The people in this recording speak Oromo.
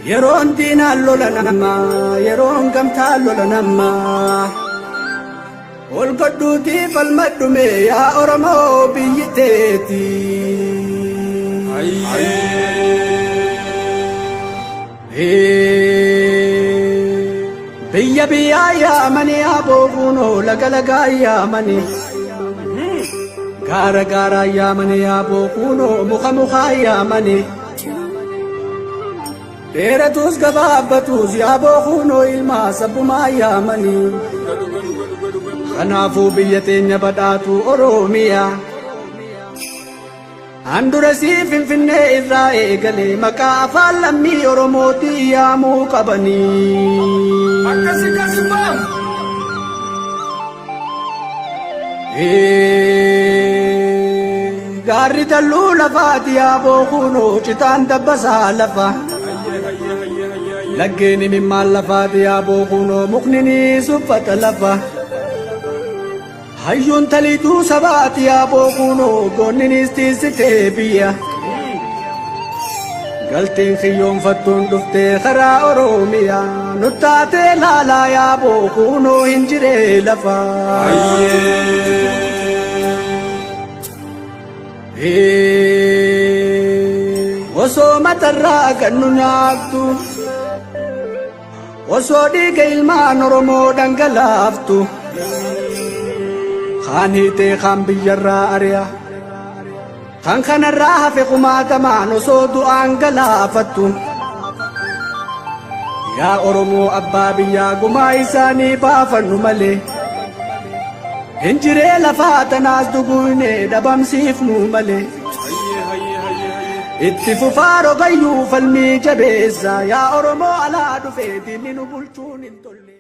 Yeroon diinaan lola namaa, yeroon gamtaan lola namaa. Ol godhuutii falmadhume yaa Oromoo biyyi teeti. Biyya biyyaa yaamanii aboobuunoo laga lagaa yaamanii. Gaara gaaraa yaamanii aboobuunoo muka mukaa yaamanii. Dheeratus gabaabbatus yaaboo kunoo ilmaa sabbumaa yaamanii. Kanaafuu biyya teenya badhaatu Oromiyaa. Handura sii Finfinnee irraa eegalee maqaa afaan lammii Oromootii yaamuu qabanii. Akkasi kasi baam. Gaarri talluu lafaati yaaboo kunoo citaan dabbasaa lafa. Laggeen imimmaan lafaati yaaboo kunoo mukni ni suffata lafa. Hayyuun taliituu sabaati yaaboo kunoo goonninis tiisitee biyya. Galteen kiyyoonfattuun dhuftee karaa Oromiyaa nuttaatee laalaa yaaboo kunoo hin jiree lafa. Osoo matarraa kan nu nyaattu osoo dhiiga ilmaan Oromoo dhangalaaftu kaan hiitee kaan biyyarraa ari'a kan kanarraa hafe kumaatamaan osoo du'aan galaafattu. Yaa Oromoo abbaa biyyaa gumaa isaanii baafannu malee. Hin jiree lafaa tanaas duguune dhabamsiifnu malee. Itti fufaa rogayyuu falmii jabeessa yaa Oromoo alaa dhufee diinni nu bulchuun hin tolle.